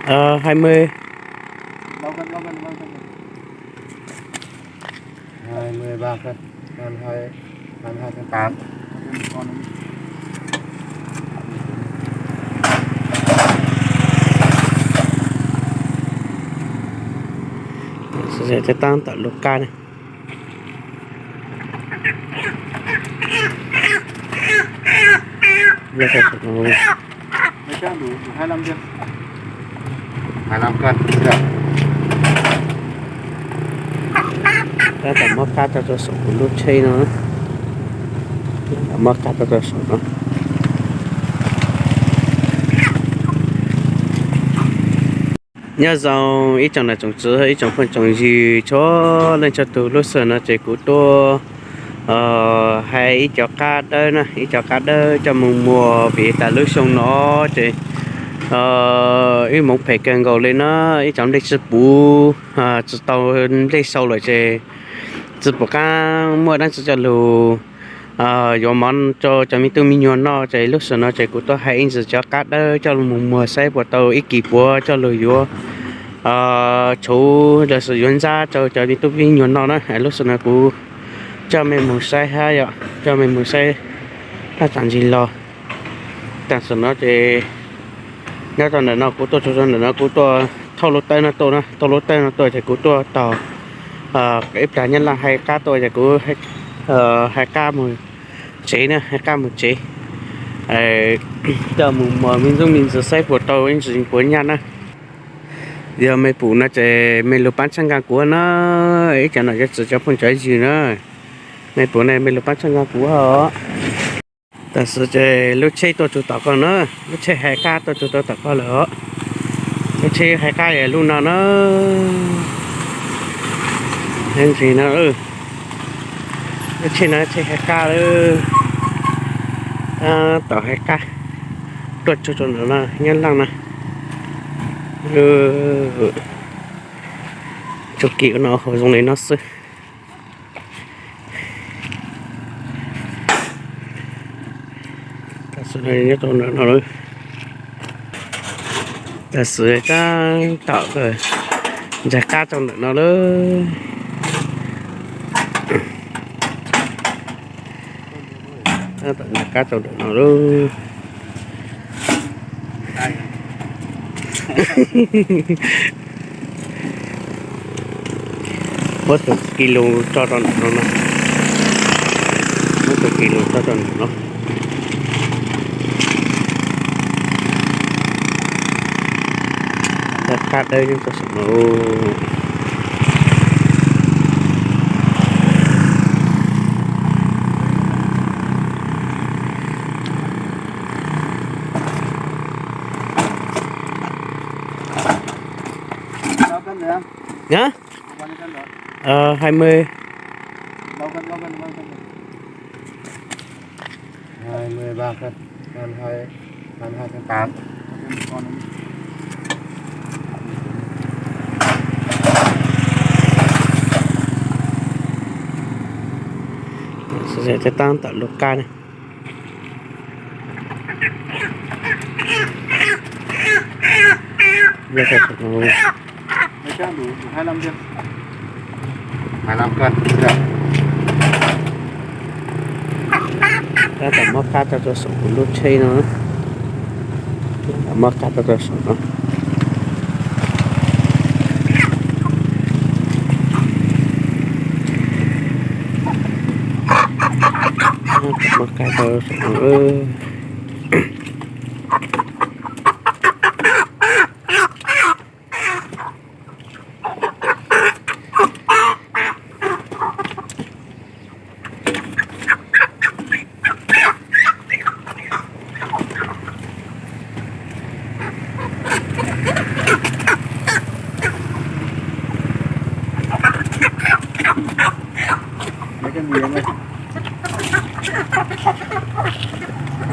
Ờ, hai mươi. Hai mươi ba cân, cân hai, cân hai, cân tám. Sawv daws tab tom luaj kab na. Tab tom muab kab tso rau saum kuv lub tsheb no. Muab kab tso rau saum no. Nyob zoo ib tsoom nam tsoom txiv, ib tsoom phooj tsoom ywg txhua leej txhua tus, lub sij hawm no ces kuv tuaj hais ib co qab dawb na, ib co qab dawb coj mus muag vim tas lub xyoo no ces wb hmoov phem kawg nkaus li na, ib cov nplej tsis puv, tsis tau nplej sau lawm ces tsis pom qab muaj dab tsi coj lug yuav mov rau cov me tub me nyuam noj ces lub sij hawm no ces kuv tuaj hais ib ntsis cov qab dawb coj lug mus muag saib puas tau ib kis puav coj lug yuav tshuv los sis yuav ntsab rau cov me tub me nyuam noj na. Lub sij hawm no kuv coj mej mus saib hab yom, coj mej mus saib hab tsaam ntsis los. Tam sim no ces nyob rau ntawm no kuv tuaj txug rau ntawm no kuv tuaj thauj lub tawb no tuaj na, thauj lub tawb no tuaj ces kuv tuaj tog ib plag Nyab Laaj hais qab tuaj ces kuv hais qab mus tsev na, hais qab mus tsev coj mus muag me ntsuj me ntsis saib puas tau ib ntsis puav nyaj na. Yog mej pum no ces mej lug paab txhawb nqaa kuv na, ib cov nam cov txiv cov phooj cov ywg na, mej pum na mej lug paab txhawb nqaa kuv os. Tam sim ces lub tsheb tuaj txug tom ko na, lub tsheb hais qab tuaj txug rau tom ko lawm os. Lub tsheb hais qab yog lub no na. Heev ntsis no, lub tsheb no tsheb hais qab lawm. Tab tom hais qab tuaj txug rau ntawm no Nyab Laaj na. Txuj kis no hauv zoo li no xwb. Tam sim no nyob rau ntawm no lawm. Tam sim tab tom ntsaig qab rau ntawm no lawm. Tab tom ntsaig qab rau ntawm no lawm. Muab tus kis lus tso rau ntawm no na. Muab tus kis lus tso rau ntawm no. Qab dawb nyob rau saum no. Hả? Ờ, hai mươi. Hai mươi ba cân, cân hai, cân hai, cân tám. Sawv daws tab tom luaj kab na. Tab tom muab kab tso rau saum kuv lub tsheb no. Tab tom muab kab tso rau saum no. Muab kab rau saum no.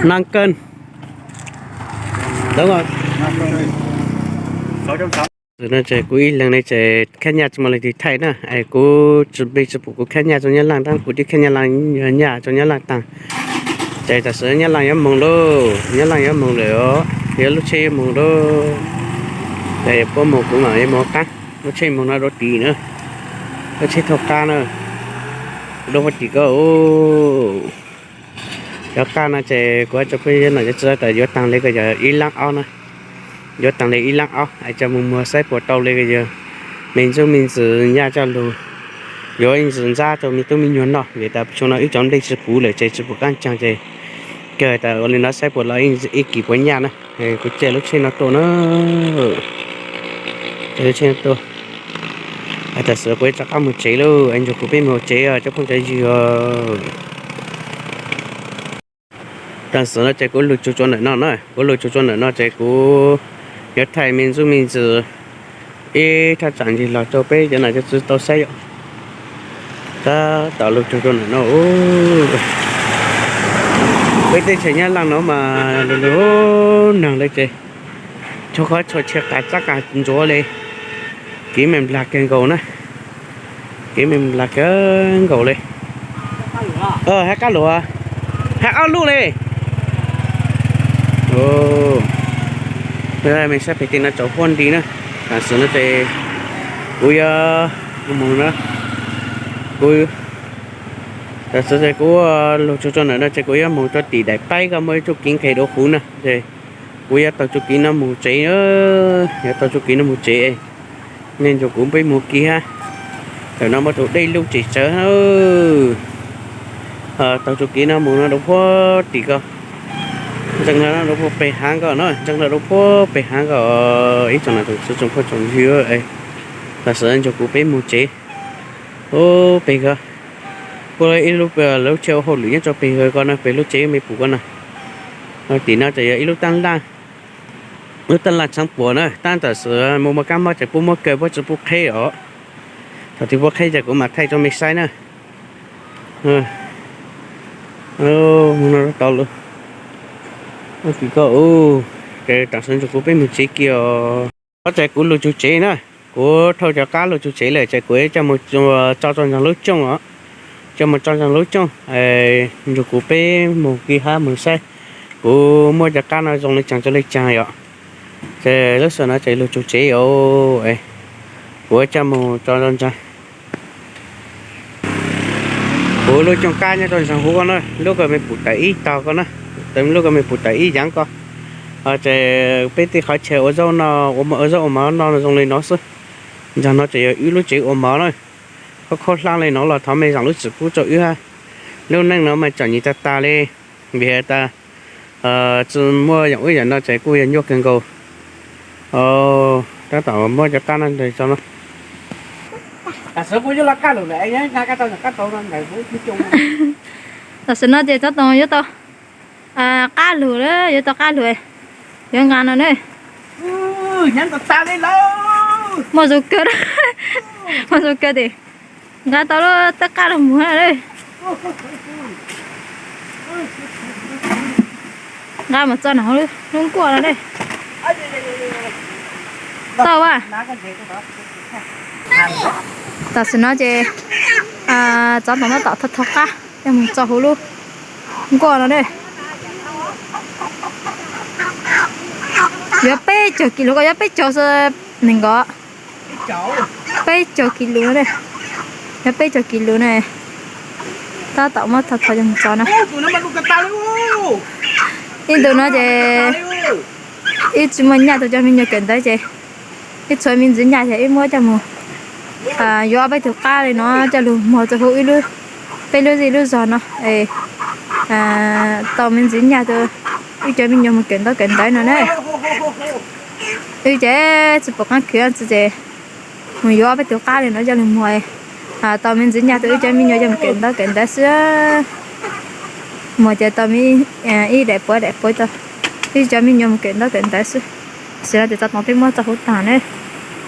Năm cân. Đúng rồi. Tam sim no ces kuv ib leeg ne ces khab nyaj tsis muaj leej twg thaij na, es kuv tsis pom, tsis pom kuv khab nyaj rau Nyab Laaj, tab kuv twb khab nyaj, nyaj rau Nyab Laaj taag. Ces tam sim Nyab Laaj yuav moog lauj, Nyab Laaj yuav moog lawm os. Yog lub tsheb yuav moog lub, puab moog kuv mam yuav moog qab. Lub tsheb moog no dua tim na, lub tsheb thauj qab na, dua puag tim ko. Cov qab no ces kuv hais rau peb no cov tsi tas yuav taag le ko yog ib laab ob na, yuav taag le ib laab ob es coj moog muag saib puas tau le ko yog me ntsuj me ntxwm nyaj coj lug yuav ib ntxwm ntsab rau me tub me nyuag noj vim tas xyoo no wb cov nplej tsi puv lawm ces tsi pum qaab caag ces kawg tas ua le no saib puas los ib kis puas nyaj na. Kuv caij lub tsheb no tuaj na, caij lub tsheb no tuaj. Tam sim no kuv yuav rov qab moog tsev lauj, es nrug kuv peb moog tsev os cov phooj cov ywg. Tam sim no ces kuv lug tsuag tsuag ntawm no na, kuv lug tsuag tsuag ntawm no ces kuv yuav thaij me ntsuj me ntxwm ib thaj tsam ntsis los rau peb cov nam cov txiv tau saib yom. Tab tom lug tsuag tsuag ntawm no, peb teb chaws Nyab Laj no mas lug lug neeg le ces txhua qhov txhua chaw qas txab qas ntsuav le, kev me nplag kawg nkaus na, kev me nplag kawg nkaus le. Hab qab lug, hab ob lub le. Me saib pem tej no tsaus huab nti na. Tam sim no ces kuv yuav moog na, kuv, tam sim no ces kuv lug tsuag tsuag ntawm no ces kuv yuav moog rau tim daim paib ko muaj ib txuj kev nqes dua huv na ces kuv yuav taug txuj kev no moog tsev, yuav taug txuj kev no moog tsev. Nej nrug kuv peb moog kis hab. Ntawm no muaj tus dej lub tsev tsawv, taug txuj kev no moog no dua puag tim ko, ntseeg no dua puag peg haav ko na, ntseeg no dua puag peg haav ko. Ib tsoom nam tsoom txiv tsoom phooj tsoom ywg, tam sim no nrug kuv peb moog tsev. Ub, peg ko, puab ib lub, lub chaw ua hauj lwm nyob rau peg ko na, peg lub tsev me pum ko na. Tim no ces yog ib lub tab laj, lub tab laj tshaav puam na, tab tam sim mus muaj kab mob ces puab muab kaw puab tsi pub qheb os. Thaum twg puab qheb ces kuv mam thaij rau mej saib na. Tau lawm, tam sim no nrug kuv peb moog tsev kiag os. Tab sis kuv lug txug tsev na, kuv thauj cov qab lug txug tsev lawm ces kuv coj moog tso rau ntsaag lub cooj os, coj moog tso ntsaag lub cooj, nrug kuv peb moog kis hab moog saib kuv muab cov qab no zoo le caag rua le caag yom. Ces lub sij hawm no ces lug txug tsev os, kuv coj moog tso ntsaag. Kuv lub cooj qab nyob rau ntsaag huv ko na, lub ko me pum tawm ib tog ko na, lub ko me pum tawm ib yaav ko. Ces peb tej qhov chaw ua zaub no, ua zaub ua mov no zoo le no xwb. Ntsaag no ces yog wb lub tsev ua mov na. Khaub khaub hlab le no los thov mej zaam lub txim pub rau wb hab. Lub neej no mas txom nyem tag tag le, vim has tas tsi muaj yaam ub yaam no ces kuj yog nyuaj kawg nkaus. Tab tom muab cov qab no ntawm tso no. Tam sim no ces tsob toom yuav tau qab lug, yuav tau qab lug, yuav nqa no ne. Muaj zoo kawg, muaj zoo kawg tes nqa tau lub tawb qab lug muag na. Nqa mus tso no lub nkuaj no ne. Tau a. Tam sim no ces tsob toom tab tom thau thau qab coj mus tso huv lub nkuaj no ne. Yuav peb caug kis lus ko, yuav peb caug xwb neeg nkaus. Peb caug kis lus, yuav peb caug kis lus na. Tab tom muab thau thau coj mus tso na. Ib ntu no ces wb tsis muaj nyaj tau cov me nyuam kawm ntawv ces wb tshuav me ntxiv nyaj ces wb muab coj mus yuav ob peb tug qab li no coj lug muag rau huv wb lub, peb lub zej lub zog no es tau me ntxiv nyaj rau wb cov me nyuam mus kawm ntaub kawm ntawv no na. Wb ces tsis pum qaab khwv tsi ces mus yuav ob peb tug qab li no coj lug muag tau me ntxiv nyaj rau wb cov me nyuam coj mus kawm ntaub kawm ntawv xwb. Muag ces tau me ib daim puav daim puav tau wb cov me nyuam mus kawm ntaub kawm ntawv xwb. Tam sim no ces tsob toom peb muab tso huv taag na.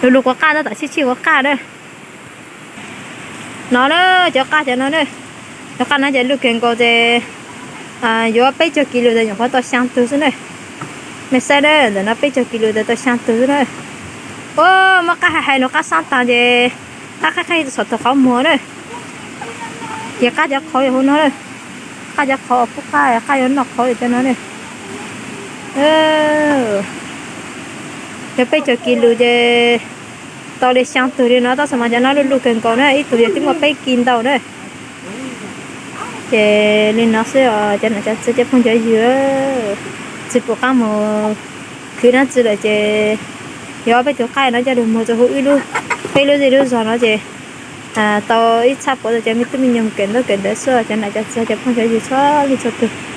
Lug lug kuv qaj tab tom sib sib kuv qaj na. No na, cov qaj cov no na, cov qaj no ces lug kawg nkaus ces yuav peb caug kis lus tes nyuam qhuav tau xyaa tug xwb na. Mej saib na, ntawm no peb caug kis lus tes tau xyaa tug xwb na. Ua, muab qaj hais hais lug qab saab taag ces qab qeeb qeeb txhom tug qhov muag na. Ces qaj cov qhauv yog huv no na, qaj cov qhauv pub qaj, qaj yuav noj qhauv cov no na. Yog peb cov kis lus ces tau li xyaa tug li no, tab sis mas cov no luj luj kawg nkaus na, ib tug yog twb muaj peb kis ntau na. Ces li no xwb os cov nam cov txiv cov phooj cov ywg, tsis pum qab mus khwv dab tsi lawm ces yog ob peb tug qaib no coj lug muag rua huv wb lub, peb lub zej lub zog no ces tau ib txhab puav rau cov me tub me nyuam kawm ntaub kawm ntawv xwb cov nam cov txiv cov phooj cov ywg txhua leej txhua tug.